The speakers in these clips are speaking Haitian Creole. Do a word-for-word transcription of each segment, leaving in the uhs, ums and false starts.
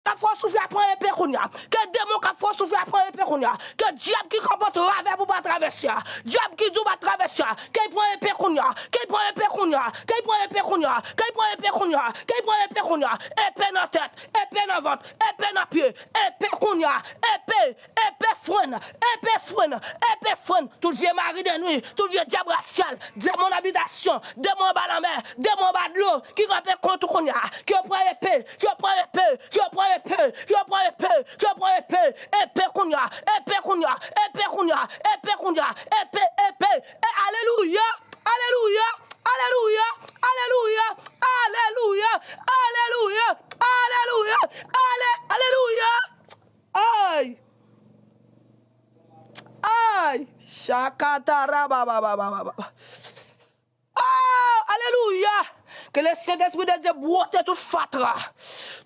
k ap fè w soufri a pran epe kounye a. Ke demon k ap fè w soufri a pran epe kounye a. Ke dyab ki kanpe an travè pou w pa travèse a. Dyab ki di w pa travèse a. Ke l pran epe kounye a. Ke l pran epe kounye a. Ke l pran epe kounye a. Ke l pran epe kounye a. Ke l pran epe kounye a. Epe nan tèt. Epe nan vant. Epe nan pye. Epe kounye a. Epe. Epe frenn. Epe frenn. Epe frenn. Tout vye mari de nwi. Tout vye dyab rasyal. Demon nan abitasyon. Demon anba lanmè. Demon anba dlo. Ki kanpe kont ou kounye a. Ke yo pran epe. Ke yo pran epe. Ke yo pran epe. Ke yo pran epe. Ke yo pran epe. Epe kounye a. Epe kounye a. Epe kounye a. Epe kounye a. Epe, epe. E, alelouya. Alelouya. Alelouya. Alelouya. Alelouya. Alelouya. Alelouya. Ale, alelouya. Ay. Ay. Shakatarabababababa. Oh, alelouya. Ke le Sentespri de Dye bwote tout fatra.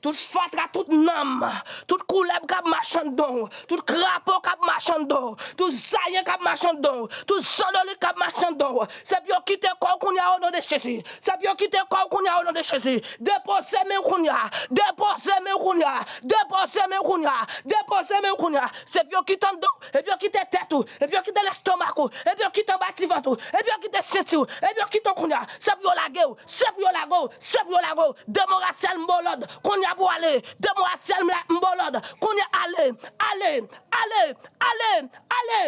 Tout fatra, tout nanm, tout koulèb k ap mache anndan w, tout krapo k ap mache anndan w, tout zayen k ap mache anndan w, tout zandolit k ap mache anndan w. Se pou yo kite kò w kounye a, o non de Jezi. Se pou yo kite kò w kounye a, o non de Jezi. Depoze men w kounye a. Depoze men w kounye a. Depoze men w kounye a. Depoze men w kounye a. Se pou yo kite anndan w. Epi yo kite tèt ou. Epi yo kite lestomak ou. Epi yo kite anba ti vant ou. Epi yo kite senti w. Epi yo kite w kounye a. Se pou yo lage w. Se pou yo lage w. Se pou yo lage w. Demon rasyal, m ba w lòd. Kounye a pou w ale. Demon rasyal, m la, m ba w lòd. Kounye a ale. Ale. Ale. Ale. Ale. Ale.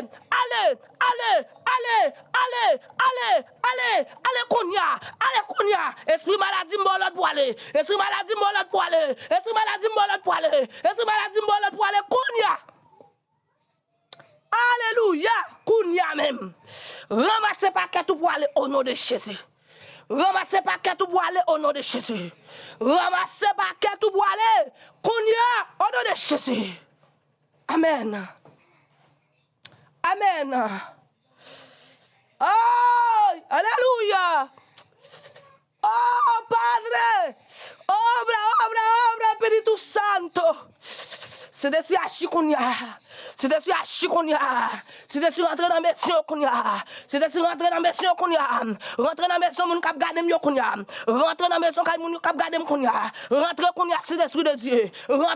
Ale. Ale. Ale. Ale. Ale. Ale. Ale kounye a. Ale kounye a. Espri maladi, m ba w lòd pou w ale. Espri maladi, m ba w lòd pou w ale. Espri maladi, m ba w lòd pou w ale. Espri maladi, m ba w lòd pou w ale kounye a. Alelouya! Kounye a menm. Ranmase pakèt ou pou ale o non de Jezi. Ranmase pakèt ou pou ale o non de Jezi. Ranmase pakèt ou pou ale kounye a o non de Jezi. Amèn. Amèn. Ay, alelouya. Oh, Padre! Obra, obra, obra, Espíritu Santo! Sentespri aji kounye a. Sentespri aji kounye a. Sentespri rantre nan mezon yo kounye a. Sentespri rantre nan mezon yo kounye a. Rantre nan mezon moun k ap gade m yo kounye a. Rantre nan mezon kay moun yo k ap gade m kounye a. Rantre kounye a, Sentespri de Dye. Rantre